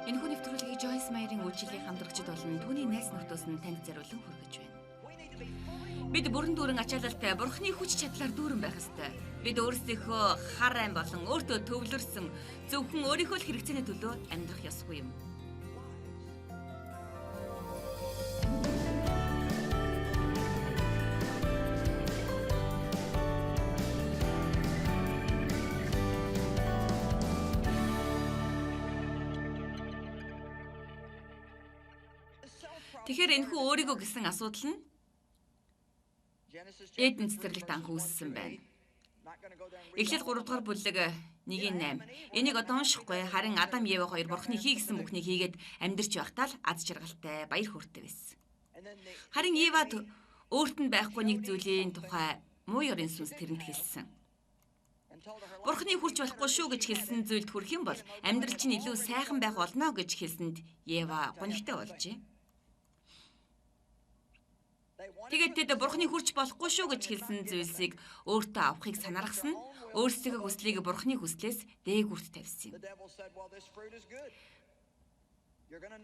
Энэхүү нэвтрүүлгийг Joyce Meyer-ийн үйлчлэлийн хамтрагчид болон түүний найз нөхдөс нь танд зориулан хүргэж байна. Бид бүрэн дүүрэн ачаалалтай Бурхны хүч чадлаар дүүрэн байх ёстой. Бид өөрсдийнхөө хар ам болон өөртөө төвлөрсөн зөвхөн өөрийнхөө л хэрэгцээний төлөө амьдрах ёсгүй юм. Тэгэхээр энэхүү өөрийгөө гэсэн асуудал нь Эден цэцэрлэгт анх үүссэн байна. Эхлэл 3 дугаар бүлэг 1-8. Энийг одоо уншихгүй, харин Адам Ева хоёр Бурхны хий гэсэн бүхнийг хийгээд амьдарч байхдаа л аз жаргалтай, баяр хөөртэй байсан. Харин Ева өөрт нь байхгүй нэг зүйлийн тухай муу ёрын сүнс тэрэнд хэлсэн. Бурхны хүрч болохгүй шүү гэж хэлсэн зүйлд хүрэх юм бол амьдрал чинь илүү сайхан байх болно гэж хэлсэнд Ева гунигтай болжээ. Тэгээд тэд Бурхны хүрч болохгүй шүү гэж хэлсэн зүйлсийг өөртөө авахыг санааргасан нь өөрсдийнхөө хүслийг Бурхны хүслээс дээгүүрт тавьсан юм.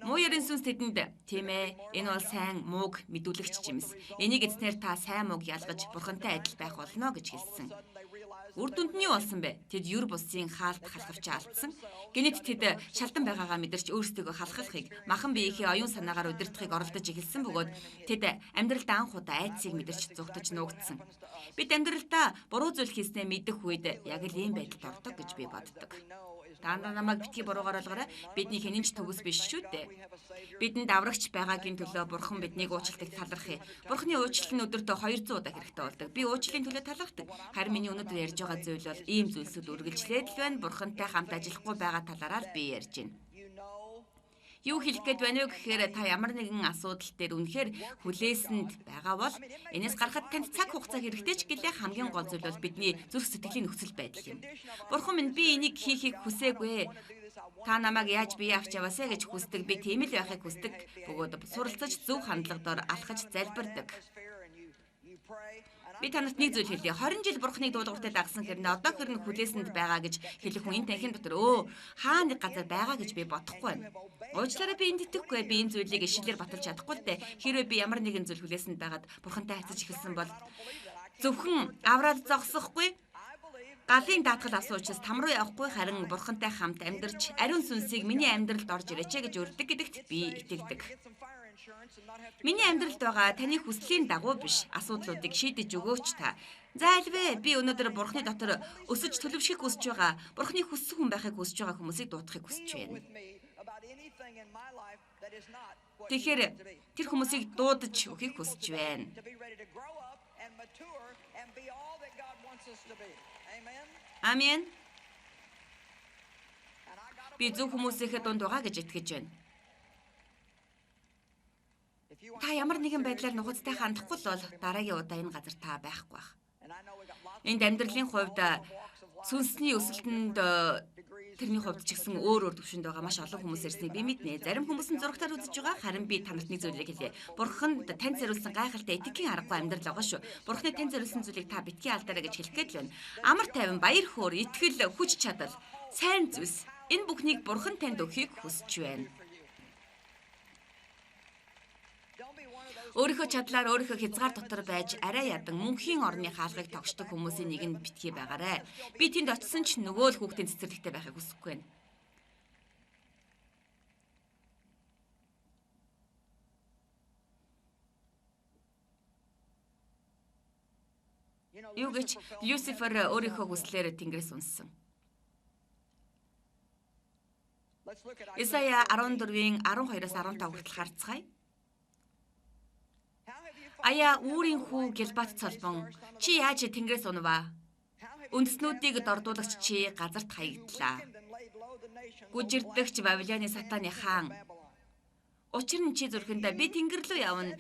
Муу ёрын сүнс тэдэнд тийм ээ, энэ бол сайн мууг мэдүүлэгч чимс. Энийг эзнэр та сайн мууг ялгаж Бурхантай адил байх болно гэж хэлсэн. Үр дүнд нь юу болсон бэ? Тэд юр бусын хаалт халахвчаа алдсан. Гэнэт тэд шалдан байгаагаа мэдэрч өөрсдийгөө халахлахыг, махан биеийнхээ оюун санаагаар удирдахыг оролдож эхэлсэн бөгөөд тэд амьдралд анх удаа айдсыг мэдэрч зүгтэж нуугдсан. Бид амьдралдаа буруу зүйл хийснээ мэдэх үед яг л ийм байдалд ордог гэж би боддог. Та намайг битгий буруугаар ойлгоорой. Бидний хэнэн ч төгс биш шүү дээ. Бидэнд аврагч байгаагийн төлөө Бурхан биднийг уучлалтыг талархъя. Бурханы уучлал нь өдөртөө 200 удаа хэрэгтэй болдог. Би уучлалын төлөө талархдаг. Харин миний өнөөдөр ярьж байгаа зүйл бол ийм зүйлсүүд үргэлжлээд л байна. Бурхантай хамт ажиллахгүй байгаа талаараа л би ярьж байна. Юу хэлэх гээд байна вэ гэхээр та ямар нэгэн асуудал дээр үнэхээр хүлээсэнд байгаа бол энэс гарахад танд цаг хугацаа хэрэгтэй ч гэлээ хамгийн гол зүйл бол бидний зүрх сэтгэлийн нөхцөл байдал юм. Бурхан минь, би энийг хийхийг хүсээгүй. Та намайг яаж бие авч яваасай гэж хүсдэг. Би тийм л байхыг хүсдэг бөгөөд суралцаж зөв хандлага дор алхаж залбирдаг. Би танарт нэг зүйл хэлье. 20 жил Бурханыг дуулууртай дагсан хэрнээ одоо хэрнээ хүлээсэнд байгаа гэж хэлэх хүн энэ танхим дотор хаа нэг газар байгаа гэж би бодохгүй байна. Уучлаарай, би энд итгэхгүй. Би энэ зүйлийг ишлэлээр баталж чадахгүй л дээ. Хэрвээ би ямар нэгэн зүйл хүлээсэнд байгаад Бурхантай харьцаж эхэлсэн бол зөвхөн авраад зогсохгүй, галын даатгал авсан учраас там руу явахгүй, харин Бурхантай хамт амьдарч ариун сүнсийг миний амьдралд орж ирээч гэж урьдаг гэдэгт би итгэдэг. Миний амьдралд байгаа таны хүслийн дагуу биш асуудлуудыг шийдэж өгөөч та. За альвэ, би өнөөдөр Бурхны дотор өсөж төлөвшөхийг хүсэж байгаа. Бурхны хүссэн хүн байхыг хүсэж байгаа хүмүүсийг дуудахыг хүсэж байна. Тэгэхээр тэр хүмүүсийг дуудаж өгөхийг хүсэж байна. Амен. Би зөв хүмүүсийнхээ дунд байгаа гэж итгэж байна. Та ямар нэгэн байдлаар нухацтай хандахгүй л бол дараагийн удаа энэ газар та байхгүй байх. Энд амьдралын хувьд сүнсний өсөлтөнд тэрний хувьд ч гэсэн өөр өөр төвшөнд байгаа маш олон хүмүүс ирснийг би мэднэ. Зарим хүмүүс нь зурагтаар үзэж байгаа, харин би та нарт нэг зүйлийг хэлье. Бурханд танд зориулсан гайхалтай итгэлийн аргагүй амьдрал байгаа шүү. Бурханы танд зориулсан зүйлийг та битгий алдаарай гэж хэлэх гээд л байна. Амар тайван, баяр хөөр, итгэл, хүч чадал, сайн зүйлс энэ бүхнийг Бурхан танд өгөхийг хүсэж байна. Өөрийнхөө чадлаар өөрийнхөө хязгаар дотор байж арай ядан мөнхийн орны хаалгыг тогшдог хүмүүсийн нэг нь битгий байгаарай. Би тэнд очисон ч нөгөө л хүүхдийн цэцэрлэгтэй байхыг хүсэхгүй байна. Юу гэж Люцифер өөрийнхөө хүслээр тэнгэрээс унсан. Исая 14-ийн 12-оос 15 хүртэл харцгаая. Аяа үүрийн хүү Гилбат цолбон, чи яаж тэнгэрээс унаваа? Үндэснүүдийг дордуулагч чи газарт хаягдлаа. Гүжирдэгч Вавилоны сатаны хаан. Учир нь чи зүрхэндээ би тэнгэр рүү явна.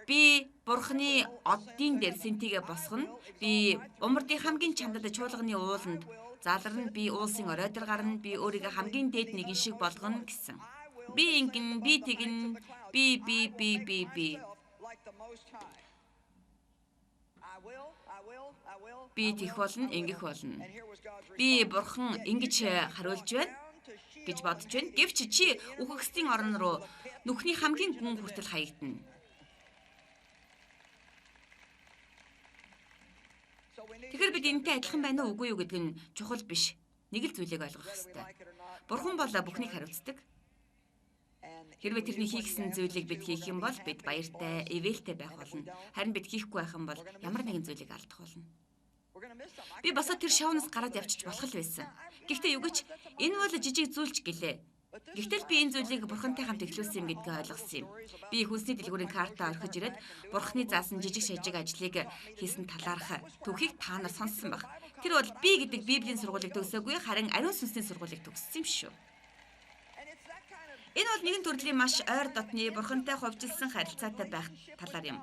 Би Бурхны оддын дээр сэнтигээ босгоно. Би умардын хамгийн чамдад чуулганы ууланд заларна. Би уулсын орой дээр гарна. Би өөрийгөө хамгийн дээд нэгэн шиг болгоно гэсэн. Би ингэн, би тэгнэ, би би би би би. Би тех болно, ингэх болно. Би Бурхан ингэж хариулж байна. гэж бодож байна. Гэвч чи үхэгсдийн орон руу нүхний хамгийн гүн хүртэл хаягдана. Тэгэхээр бид энэтэй адилхан байна уу үгүй юу гэдэг нь чухал биш. Нэг л зүйлийг ойлгох ёстой. Бурхан бол бүхнийг хариуцдаг. Хэрвээ тэрний хийхсэн зүйлийг бид хийх юм бол бид баяртай, ивээлтэй байх болно. Харин бид хийхгүй байх юм бол ямар нэгэн зүйлийг алдах болно. Би босоод тэр шоунаас гараад явчих болох л байсан. Гэхдээ юу гэж энэ бол жижиг зүйлч гэлээ. Гэхдээ л би энэ зүйлийг бурхантай хамт эхлүүлсэн юм гэдгээ ойлгосон юм. Би хүнсний дэлгүүрийн картаа орхиж ирээд бурхны заасан жижиг шажиг ажлыг хийсэн талаарх түүхийг та нар сонссон баг. Тэр бол би гэдэг Библийн сургуулийг төгсөөгүй, харин ариун сүнсний сургуулийг төгссөн юм шүү. Энэ бол нэгэн төрлийн маш ойр дотны бурхантай хувьчилсан харилцаатай байх талаар юм.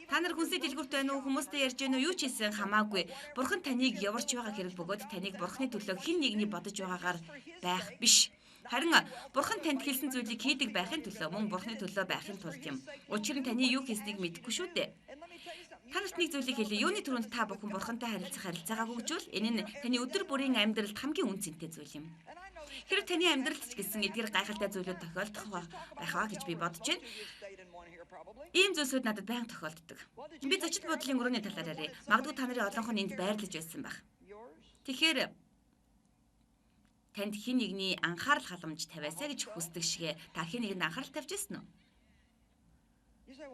Та нар хүнсний дэлгүүрт байна уу, хүмүүстэй ярьж байна уу, юу ч хийсэн хамаагүй. Бурхан таныг яварч байгаа хэрэг бөгөөд таныг бурхны төлөө хэн нэгний бодож байгаагаар байх биш. Харин бурхан танд хэлсэн зүйлийг хийдэг байхын төлөө, мөн бурхны төлөө байхын тулд юм. Учир нь таны юу хийснийг мэдэхгүй шүү дээ. Та нарт нэг зүйлийг хэлье. Юуны түрүүнд та бүхэн бурхантай харилцах харилцаагаа хөгжүүл. Энэ нь таны өдөр бүрийн амьдралд хамгийн үн цэнтэй зүйл юм. Хэрэг таны амьдралд ч гэсэн эдгээр гайхалтай зүйлүүд тохиолдох байх аа гэж би бодож байна. Ийм зүйлсүүд надад байнга тохиолддог. Би зочид буудлын өрөөний талаар яриа. Магадгүй та нарын олонх нь энд байрлаж байсан байх. Тэгэхээр танд хэн нэгний анхаарал халамж тавиасаа гэж хүсдэг шигэ та хэн нэгэнд анхаарал тавьж ирсэн үү?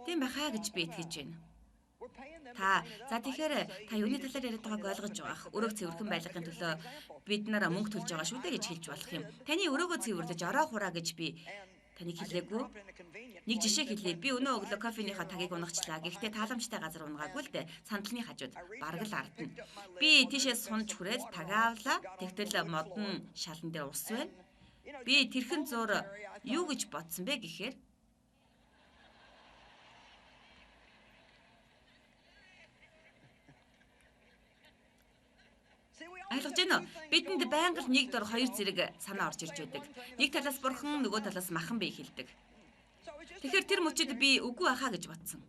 Тийм байхаа гэж би итгэж байна. Та за тэгэхээр та юуны талаар яриад байгааг ойлгож байгаа. Өрөөг цэвэрхэн байлгахын төлөө бид нар мөнгө төлж байгаа шүү дээ гэж хэлж болох юм. Таны өрөөгөө цэвэрлэж ороо хураа гэж би таныг хэлээгүй. Нэг жишээ хэлье. Би өнөө өглөө кофенийхаа тагийг унагчлаа. Гэхдээ тааламжтай газар унгаагүй л дээ. Сандлын хажууд бараг л ард нь. Би тийшээ сунж хүрээд тагаа авлаа. Тэгтэл модон шалан дээр ус байна. Би тэрхэн зур юу гэж бодсон бэ гэхээр ойлгож байна уу? Бидэнд байнга л нэг дор хоёр зэрэг санаа орж ирж байдаг. Нэг талаас бурхан, нөгөө талаас махан бие хэлдэг. Тэгэхээр тэр мөчид би үгүй ахаа гэж бодсон.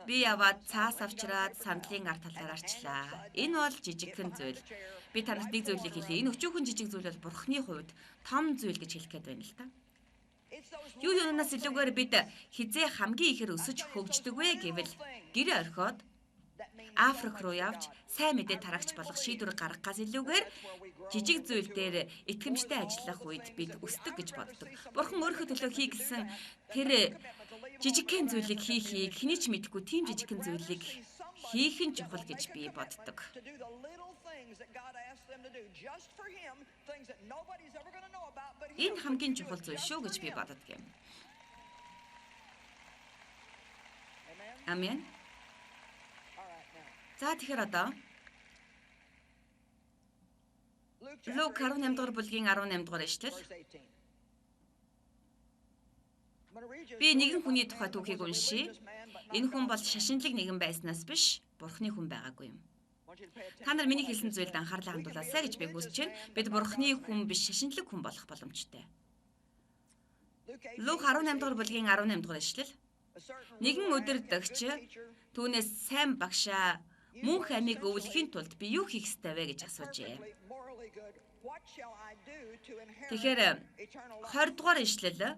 Би яваад цаас авчраад сандлын ар талаар арчлаа. Энэ бол жижигхэн зүйл. Би танарт нэг зүйлийг хэлье. Энэ өчүүхэн жижиг зүйл бол бурхны хувьд том зүйл гэж хэлэх гээд байна л та. Юу юунаас илүүгээр бид хизээ хамгийн ихээр өсөж хөгждөг вэ гэвэл гэрээ орхиод Африк руу явж сайн мэдээ тарагч болох шийдвэр гаргахаас илүүгээр жижиг зүйл дээр итгэмжтэй ажиллах үед бид өсдөг гэж боддог. Бурхан өөрийнхөө төлөө хий гэсэн тэр жижигхэн зүйлийг хийхийг хэний ч мэдэхгүй тийм жижигхэн зүйлийг хийх нь чухал гэж би боддог. Энэ хамгийн чухал зүйл шүү гэж би боддог юм. Амен. За тэгэхээр одоо Лук 18 дугаар бүлгийн 18 дугаар эшлэл. Би нэгэн хүний тухай түүхийг уншия. Энэ хүн бол шашинлаг нэгэн байснаас биш, бурхны хүн байгаагүй юм. Та нар миний хэлсэн зүйлд анхаарлаа хандуулаасай гэж би хүсэж байна. Бид бурхны хүн биш, шашинлаг хүн болох боломжтой. Лук 18 дугаар бүлгийн 18 дугаар эшлэл. Нэгэн өдөрдөгч түүнээс сайн багшаа мөнх амийг өвлөхийн тулд би юу хийх ёстой вэ гэж асуужээ. Тэгэхээр 20 дугаар ишлэл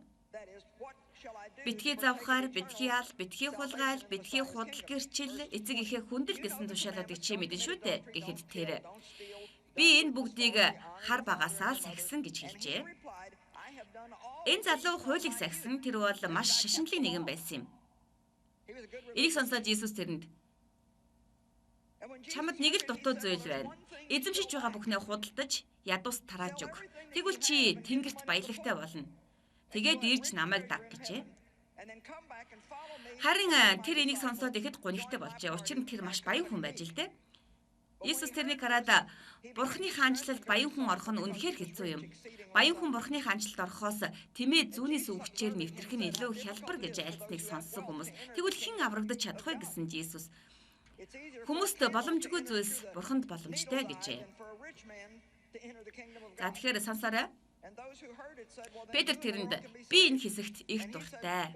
битгий завхаар, битгий ал, битгий хулгайл, битгий худал гэрчил, эцэг эхээ хүндэл гэсэн тушаалуудыг чи мэдэн шүү дээ гэхэд тэр би энэ бүгдийг хар багасаа л сахисан гэж хэлжээ. Энэ залуу хуулийг сахисан, тэр бол маш шашинлаг нэгэн байсан юм. Энийг сонсоод Иесус тэрэнд чамд нэг л дутуу зүйл байна. Эзэмшиж байгаа бүхнээ худалдаж ядуус тарааж өг. Тэгвэл чи тэнгэрт баялагтай болно. Тэгээд ирж намайг даг гэжээ. Харин тэр энийг сонсоод ихэд гунигтай болжээ. Учир нь тэр маш баян хүн байж л дээ. Иесус тэрнийг хараад Бурхны хаанчлалд баян хүн орох нь үнэхээр хэцүү юм. Баян хүн Бурхны хаанчлалд орохоос тэмээ зүүнний сүвгчээр нэвтрэх нь илүү хялбар гэж айлтныг сонссон хүмүүс. Тэгвэл хэн аврагдаж чадах вэ гэсэн Иесус хүмүүст боломжгүй зүйлс Бурханд боломжтой гэжээ. За тэгэхээр сонсоорой. Петр тэрэнд би энэ хэсэгт их дуртай.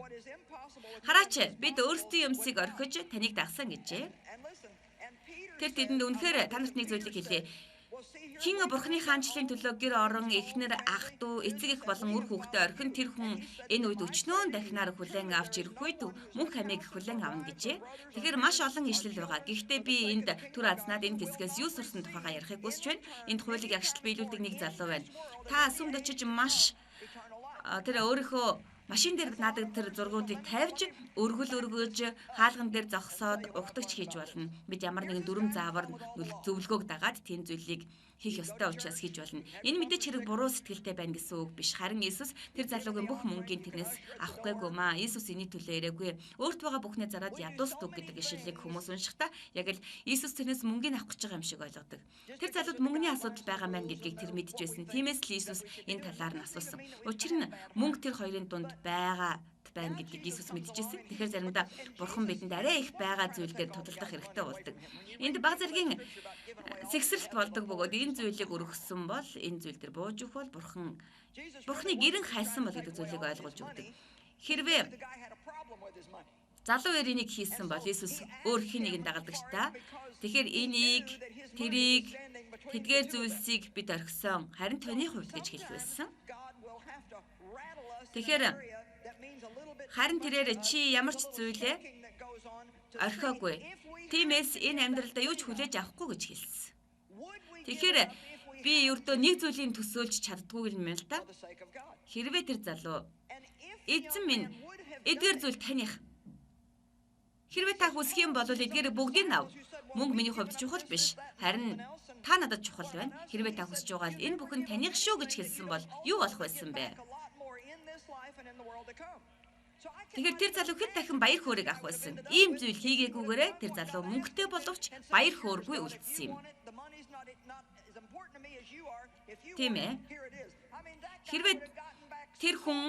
Хараач бид өөрсдийн юмсыг орхиж таныг дагсан гэжээ. Тэр тэдэнд үнэхээр та нарт нэг зүйлийг хэлье. Хин Бурхны хаанчлалын төлөө гэр орон, эхнэр, ах дүү, эцэг эх болон үр хүүхдээ орхин тэр хүн энэ үед өчнөөн дахинаар хүлээн авч ирэх үед мөнх амийг хүлээн авна гэжээ. Тэгэхээр маш олон ишлэл байгаа. Гэхдээ би энд түр азнаад энэ хэсгээс юу сурсан тухайгаа ярихыг хүсэж байна. Энд хуулийг ягшил биелүүлдэг нэг залуу байна. Та сүмд очиж маш тэр өөрийнхөө машин дээр наадаг тэр зургуудыг тавьж өргөл өргөж хаалган дээр зогсоод угтагч хийж болно. Бид ямар нэгэн дүрм заавар зөвлөгөөг дагаад тийм зүйлийг хийх ёстой учраас хийж болно. Энэ мэдээч хэрэг буруу сэтгэлтэй байна гэсэн үг биш. Харин Иесус тэр залуугийн бүх мөнгийг тэрнээс авах гээгүй маа. Иесус энэний төлөө ирээгүй. Өөрт байгаа бүхнээ зараад ядуус дүг гэдэг ишлэлийг хүмүүс уншихдаа яг л Иесус тэрнээс мөнгийг авах гэж байгаа юм шиг ойлгодог. Тэр залууд мөнгөний асуудал байгаа мэн гэдгийг тэр мэдж байсан. Тиймээс л Иесус энэ талаар нь асуусан. Учир нь мөнгө тэр хоёрын дунд байгаа байна гэдгийг Иесус мэдчихсэн. Тэгэхээр заримдаа Бурхан бидэнд арай их байгаа зүйл дээр тудалдах хэрэгтэй болдог. Энд баг зэргийн сэгсрэлт болдог бөгөөд энэ зүйлийг өргөссөн бол энэ зүйл дээр бууж өгөх бол Бурханыг эрен хайсан бол гэдэг зүйлийг ойлгуулж өгдөг. Хэрвээ залуу энийг хийсэн бол Иесус өөр хэн нэгэн дагалдагчтай. Тэгэхээр энийг, тэрийг, тэдгээр зүйлсийг бид орхисон. Харин таны хувьд гэж хэлэх байсан. Тэгэхээр харин тэрээр чи ямар ч зүйлээ орхиогүй. Тиймээс энэ амьдралдаа юу ч хүлээж авахгүй гэж хэлсэн. Тэгэхээр би ердөө нэг зүйлийн төсөөлж чаддгүй юм л да. Хэрвээ тэр залуу эзэн минь эдгээр зүйл таних. Хэрвээ та хүсэх юм бол эдгээр бүгдийг ав. Мөнгө миний хувьд чухал биш. Харин та надад чухал байна. Хэрвээ та хүсэж байгаа бол энэ бүхэн таних шүү гэж хэлсэн бол юу болох байсан бэ? Тэгэхээр тэр залуу хэд дахин баяр хөөргийг авах байсан. Ийм зүйл хийгээгүйгээрээ тэр залуу мөнгөтэй боловч баяр хөөргүй үлдсэн юм. Тийм ээ. Хэрвээ тэр хүн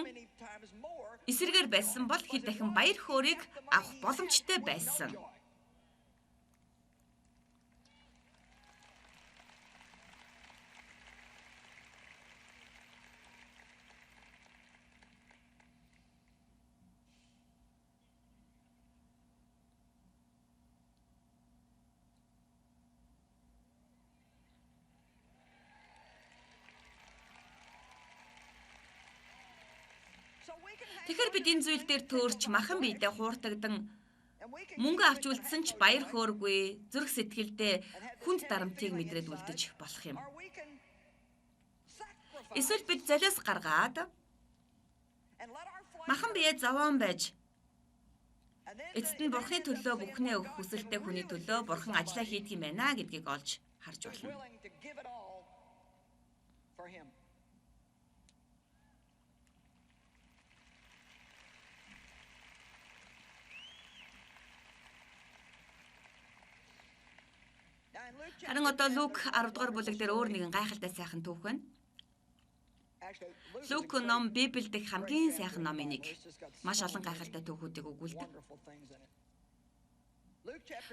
эсрэгээр байсан бол хэд дахин баяр хөөргийг авах боломжтой байсан. Тэгэхээр бид энэ зүйл дээр төөрч махан биедээ хууртагдан мөнгө авч үлдсэн ч баяр хөөргүй, зүрх сэтгэлдээ хүнд дарамтыг мэдрээд үлдэж болох юм. Эсвэл бид золиос гаргаад махан биеэ зовоон байж эцэст нь Бурхны төлөө бүхнээ өгөх хүсэлтэй хүний төлөө Бурхан ажлаа хийдэг юм байна гэдгийг олж харж болно. Харин одоо Лук 10 дугаар бүлэг дээр өөр нэгэн гайхалтай сайхан түүх байна. Лук ном Библиэд дэх хамгийн сайхан номын нэг. Маш олон гайхалтай түүхүүдийг өгүүлдэг.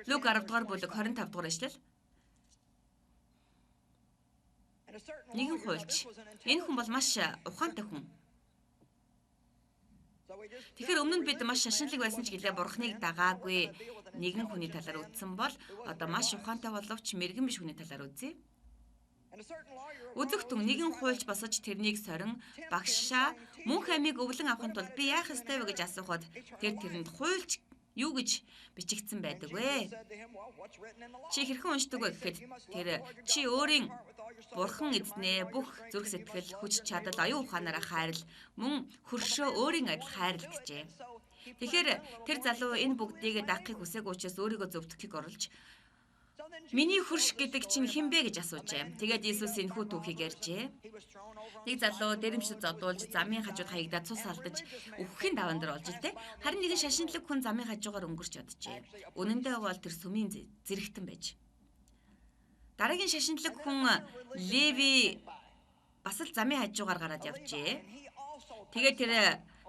Лук 10 дугаар бүлэг 25 дугаар эшлэл. Нэгэн хуульч. Энэ хүн бол маш ухаантай хүн. Тэгэхээр өмнө нь бид маш шашинлаг байсан ч гэлээ Бурхныг дагаагүй нэгэн хүний талаар үзсэн бол одоо маш ухаантай боловч мэрэгэн биш хүний талаар үзье. Үзэгтэн нэгэн хуульч босож тэрнийг сорин багшаа мөнх амийг өвлөн авахын тулд би яах ёстой вэ гэж асуухад тэр тэрэнд хуульч юу гэж бичигдсэн байдаг вэ? Чи хэрхэн уншдаг вэ гэхэд тэр чи өөрийн Бурхан эзнээ бүх зүрх сэтгэл, хүч чадал, оюун ухаанаараа хайрл, мөн хөршөө өөрийн адил хайрл гэжээ. Тэгэхээр тэр залуу энэ бүгдийг дагахыг хүсээгүй учраас өөрийгөө зөвтгөхийг оруулж миний хөрш гэдэг чинь хэн бэ гэж асуужээ. Тэгээд Иесус энэхүү түүхийг ярьжээ. Нэг залуу дэрэмшид зодуулж замын хажууд хаягдаад цус алдаж үхэхийн даван дээр болж илтэй. Харин нэгэн шашинлаг хүн замын хажуугаар өнгөрч оджээ. Үнэндээ бол тэр сүмийн зэрэгтэн байж. Дараагийн шашинлаг хүн Леви бас л замын хажуугаар гараад явжээ. Тэгээд тэр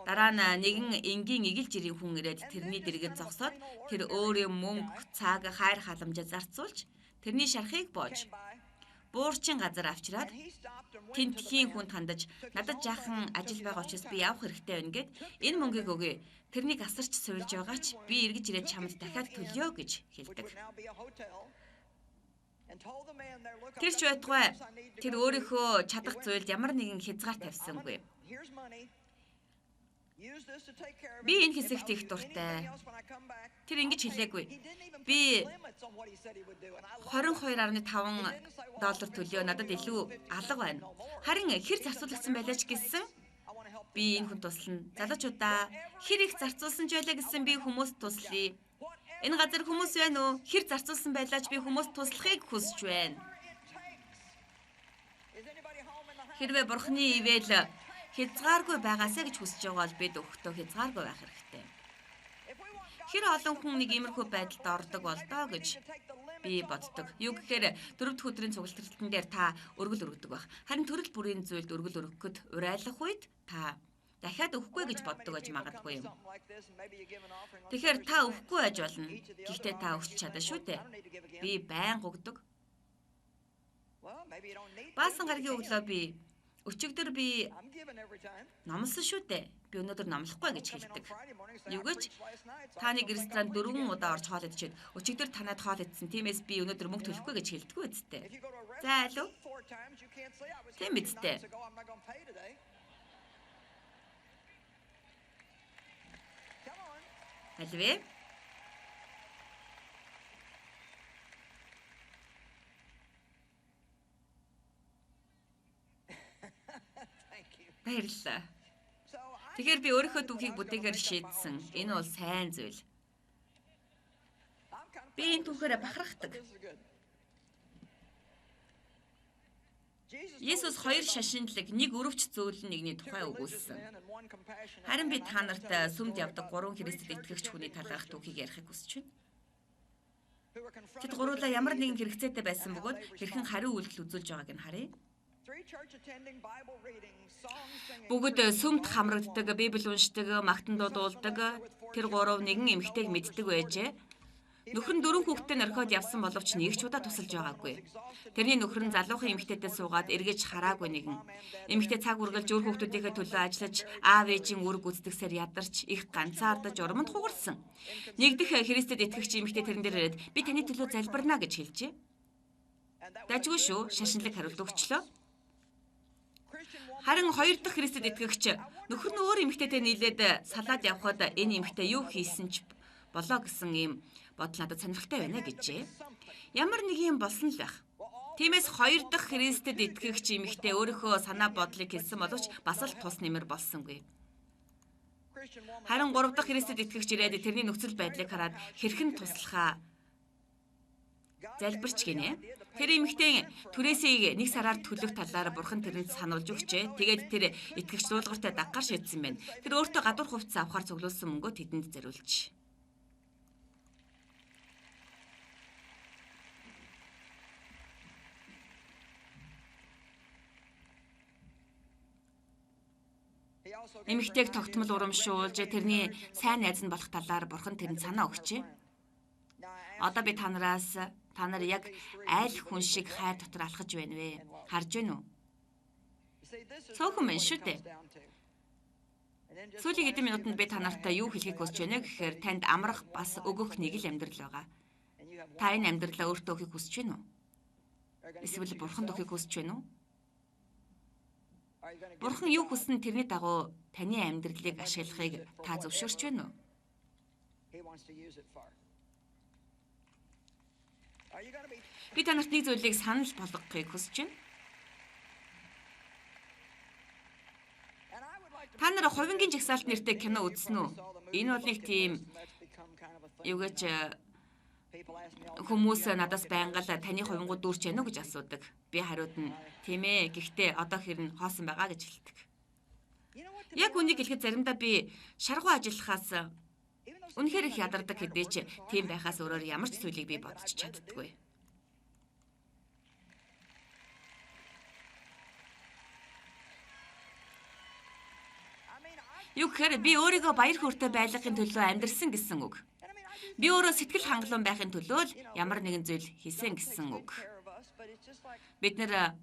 дараа нь нэгэн энгийн эгэл жирийн хүн ирээд тэрний дэргэд зогсоод тэр өөрийн мөнгө, цаг, хайр халамжаа зарцуулж тэрний шархыг боож буурчин газар авчираад тентхийн хүнд хандаж надад жаахан ажил байгаа учраас би явах хэрэгтэй байна гэд энэ мөнгийг өгье. Тэрнийг асарч суйлж байгаа ч би эргэж ирээд чамд дахиад төлөё гэж хэлдэг. Тэр ч байтугай тэр өөрийнхөө чадах зүйлд ямар нэгэн хязгаар тавьсангүй. Би энэ хэсэгт их дуртай. Тэр ингэж хэлээгүй. Би $22.5 төлөө надад илүү алга байна. Харин хэр зарцуулагдсан байлаа ч гэсэн би энэ хүн туслана. Залуучуудаа хэр их зарцуулсан ч байлаа гэсэн би хүмүүст туслая. Энэ газар хүмүүс байна уу? Хэр зарцуулсан байлаа ч би хүмүүст туслахыг хүсэж байна. Хэрвээ Бурхны ивэл хязгааргүй байгаасаа гэж хүсэж байгаа бол бид өгөхдөө хязгааргүй байх хэрэгтэй. Хэр олон хүн нэг иймэрхүү байдалд ордог бол доо гэж би боддог. Юу гэхээр 4 дахь өдрийн цуглалтан дээр та өргөл өргөдөг байх. Харин төрөл бүрийн зүйлд өргөл өргөхөд урайлах үед та дахиад өгөхгүй гэж боддог байж магадгүй юм. Тэгэхээр та өгөхгүй байж болно. Гэхдээ та өгч чадна шүү дээ. Би байнга өгдөг. Баасан гарагийн өглөө би өчигдөр би номлосон шүү дээ. Би өнөөдөр номлохгүй гэж хэлдэг. Юу гэж та нэг ресторанд 4 удаа орж хоол идчихэд өчигдөр танад хоол идсэн. Тиймээс би өнөөдөр мөнгө төлөхгүй гэж хэлдэггүй үсттэй. За алив. Тийм биз дээ. Алив ээ. Баярлалаа. Тэгэхээр би өөрийнхөө түүхийг бүтээхээр шийдсэн. Энэ бол сайн зүйл. Би энэ түүхээр бахархдаг. Есүс 2 шашинлаг, нэг өрөвч зөөлөн нэгний тухай өгүүлсэн. Харин би та нарт сүмд явдаг 3 Христэд итгэгч хүний талаарх түүхийг ярихыг хүсэж байна. Тэд гуруулаа ямар нэгэн хэрэгцээтэй байсан бөгөөд хэрхэн хариу үйлдэл үзүүлж байгааг нь харъя. Бүгд сүмд хамрагддаг, Библи уншдаг, магтан дуудуулдаг тэр гурав нэгэн эмэгтэйг мэддэг байжээ. Нөхөр нь 4 хүүхэдтэй норхиод явсан боловч нэг ч удаа тусалж байгаагүй. Тэрний нөхөр нь залуухан эмэгтэйтэй суугаад эргэж хараагүй нэгэн. Эмэгтэй цаг үргэлж өөр хүүхдүүдийнхээ төлөө ажиллаж, аав ээжийн үүрэг гүйцэтгэсээр ядарч, их ганцаардаж урманд хугарсан. Нэг дэх Христэд итгэгч эмэгтэй тэрэн дээр ирээд би таны төлөө залбирна гэж хэлжээ. Дажгүй шүү, шашинлаг хариулт өгчлөө. Харин 2 дахь Христэд итгэгч нөхөр нь өөр эмэгтэйтэй нийлээд салаад явхад энэ эмэгтэй юу хийсэн ч болоо гэсэн ийм бодол надад сонирхолтой байна гэжээ. Ямар нэг юм болсон л байх. Тиймээс 2 дахь Христэд итгэгч эмэгтэй өөрийнхөө санаа бодлыг хэлсэн боловч бас л тус нэмэр болсонгүй. Харин 3 дахь Христэд итгэгч ирээд тэрний нөхцөл байдлыг хараад хэрхэн туслахаа залбирч гинэ. Тэр эмэгтэй түрээсийг нэг сараар төлөх талаар бурхан тэрэнд сануулж өгчээ. Тэгээд тэр итгэгч дуулууртай даггаар шийдсэн байна. Тэр өөртөө гадуур хувцас авахар цуглуулсан мөнгөө тэдэнд зориулж. Эмэгтэйг тогтмол урамшуулж тэрний сайн найз нь болох талаар бурхан тэрэнд санаа өгчээ. Одоо би та нараас та нар яг аль хүн шиг хайр дотор алхаж байна вэ? Харж байна уу? Цөөхөн байна шүү дээ. Сүүлийн хэдэн минутанд би та нартай юу хэлхийг хүсэж байна гэхээр танд амрах бас өгөх нэг л амьдрал байгаа. Та энэ амьдралаа өөртөө өгөхийг хүсэж байна уу? Эсвэл бурханд өгөхийг хүсэж байна уу? Бурхан юу хүснэ тэрний дагуу таны амьдралыг ашиглахыг та зөвшөөрч байна уу? Би та нарт нэг зүйлийг санал болгохыг хүсэж байна. Та нар Хувингийн жагсаалт нэртэй кино үзсэн үү? Энэ бол нэг тийм юу гэж хүмүүс надаас байнга л таны хувингууд дүүрч яана уу гэж асуудаг. Би хариуд нь тийм ээ. Гэхдээ одоо хэрнэ хоосон байгаа гэж хэлдэг. Яг үнийг хэлэхэд заримдаа би шаргуу ажиллахаас үнэхээр их ядардаг хэдий ч тийм байхаас өөрөөр ямар ч зүйлийг би бодож чаддаггүй. Юу гэхээр би өөрийгөө баяр хөөртэй байлгахын төлөө амьдрсан гэсэн үг. Би өөрөө сэтгэл хангалуун байхын төлөө л ямар нэгэн зүйл хийсэн гэсэн үг. Бид нэр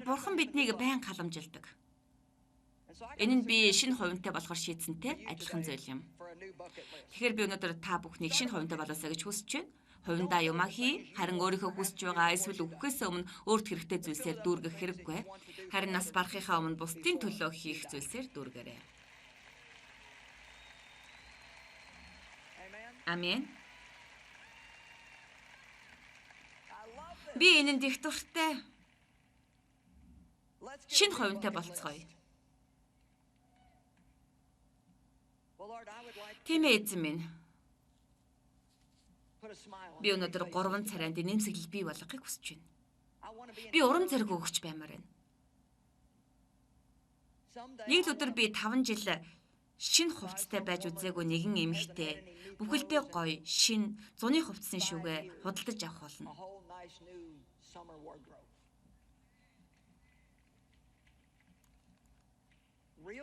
Бурхан биднийг байн халамжилдаг. Энэ нь би шинэ хувинтай болохоор шийдсэнтэй адилхан зүйл юм. Тэгэхээр би өнөөдөр та бүхнийг шинэ хувинтай болоосай гэж хүсэж байна. Хувиндаа юмаа хий, харин өөрийнхөө хүсэж байгаа эсвэл үхэхээс өмнө өөрт хэрэгтэй зүйлсээр дүүргэх хэрэггүй. Харин нас барахынхаа өмнө бусдын төлөө хийх зүйлсээр дүүргээрэй. Амен. Би энэнд их дуртай. Шинэ хувинтай болцгоё. Тийм ээ эзэн минь. Би өнөөдөр 3 царайнд нэмсэглэл бий болгохыг хүсэж байна. Би урам зориг өгч баймаар байна. Нэг л өдөр би 5 жил шинэ хувцастай байж үзээгүй нэгэн эмэгтэй бүхэлдээ гоё шинэ зуны хувцсны шүүгээ худалдаж авах болно.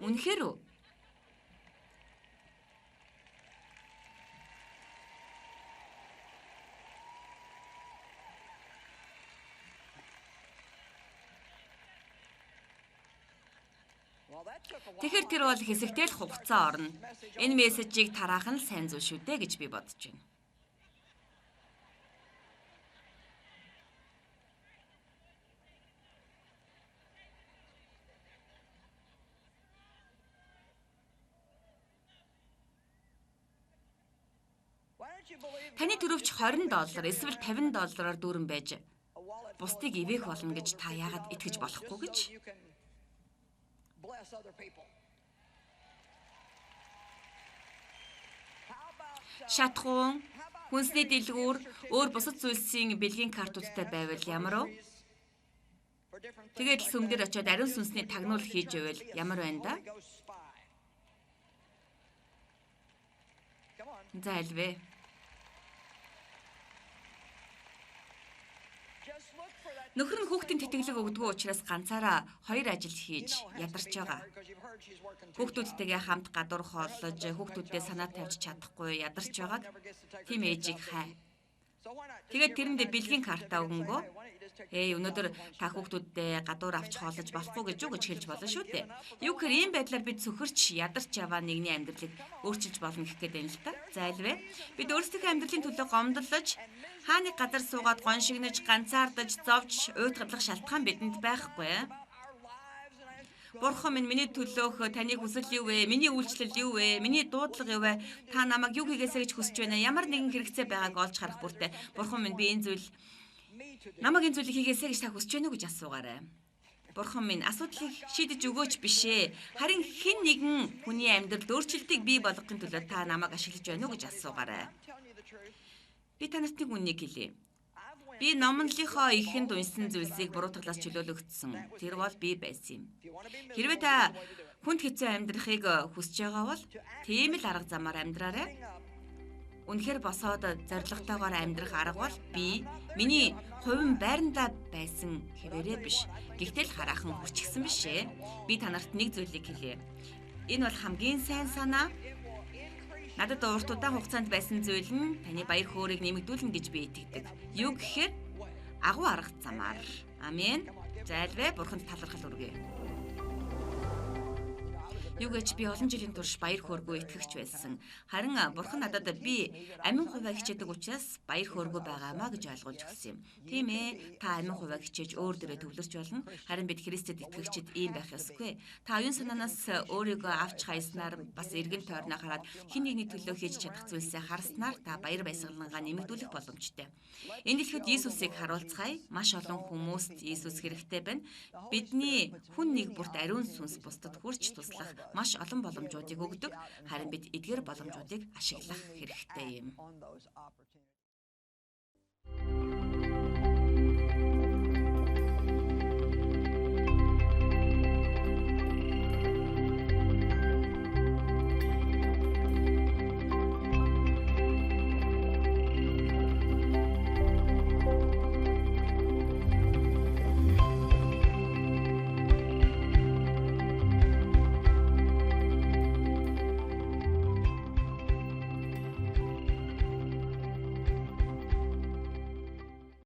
Үнэхээр үү? Тэгэхээр тэр бол хэсэгтэй л хугацаа орно. Энэ мессежийг тараах нь сайн зүйл шүү дээ гэж би бодож байна. Таны төрөвч $20 эсвэл $50 дүүрэн байж бусдыг ивээх болно гэж та яагаад итгэж болохгүй гэж? Шатхуун, хүнсний дэлгүүр, өөр бусад зүйлсийн бэлгийн картуудтай байвал ямар вэ? Тэгээд л сүм дээр очиод ариун сүнсний тагнуул хийж байвал ямар байна да? За аль вэ? Нөхөр нь хүүхдийн тэтгэлэг өгдөггүй учраас ганцаараа 2 ажил хийж ядарч байгаа. Хүүхдүүдтэйгээ хамт гадуур хооллож, хүүхдүүддээ санаа тавьж чадахгүй ядарч байгааг тийм ээжийг хай. Тэгээд тэрэндээ бэлгийн картаа өгөнгөө. Эй, өнөөдөр та хүүхдүүддээ гадуур авч хооллож болохгүй гэж юу гэж хэлж болно шүү дээ. Юу гэхээр ийм байдлаар бид цөхөрч ядарч яваа нэгний амьдралыг өөрчилж болно гэх гээд байна л та. За аль вэ? Бид өөрсдийнхөө амьдралын төлөө гомдлож, хаа нэг газар суугаад гоншигнож, ганцаардаж, зовж, уйтгалах шалтгаан бидэнд байхгүй. Бурхан минь миний төлөөх таны хүсэл юу вэ? Миний үйлчлэл юу вэ? Миний дуудлага юу вэ? Та намайг юу хийгээсэй гэж хүсэж байна? Ямар нэгэн хэрэгцээ байгааг олж харах бүртээ. Бурхан минь би энэ зүйл намайг энэ зүйлийг хийгээсэй гэж та хүсэж байна уу гэж асуугаарай. Бурхан минь асуудлыг шийдэж өгөөч биш ээ. Харин хэн нэгэн хүний амьдралд өөрчлөлтийг бий болгохын төлөө та намайг ашиглаж байна уу гэж асуугаарай. Би та нарт нэг үннийг хэлье. Би номлолынхоо ихэнд уншсан зүйлсийг буруутгалаас чөлөөлөгдсөн. Тэр бол би байсан юм. Хэрвээ та хүнд хэцүү амьдрахыг хүсэж байгаа бол тийм л арга замаар амьдраарай. Үнэхээр босоод зорилготойгоор амьдрах арга бол би миний хувин байрандаа байсан хэвээрээ биш. Гэхдээ л хараахан хүрчихсэн биш ээ. Би та нарт нэг зүйлийг хэлье. Энэ бол хамгийн сайн санаа. Надад урт удаан хугацаанд байсан зүйл нь таны баяр хөөргийг нэмэгдүүлнэ гэж би итгэдэг. Юу гэхээр агуу арга замаар. Амен. Зайлвэ Бурханд талархал өргөе. Юу гэж би олон жилийн турш баяр хөөргүй итгэгч байсан. Харин Бурхан надад би амин хувиа хичээдэг учраас баяр хөөргүй байгаамаа гэж ойлгуулж өгсөн юм. Тийм ээ, та амин хувиа хичээж өөр дээрээ төвлөрч болно. Харин бид Христэд итгэгчид ийм байх ёсгүй. Та оюун санаанаас өөрийгөө авч хайснаар бас эргэн тойрноо хараад хэн нэгний төлөө хийж чадах зүйлсээ харснаар та баяр баясгалангаа нэмэгдүүлэх боломжтой. Энэ дэлхийд Иесусыг харуулцгаая. Маш олон хүмүүст Иесус хэрэгтэй байна. Бидний хүн нэг бүрт ариун сүнс бусдад хүрч туслах маш олон боломжуудыг өгдөг. Харин бид эдгээр боломжуудыг ашиглах хэрэгтэй юм.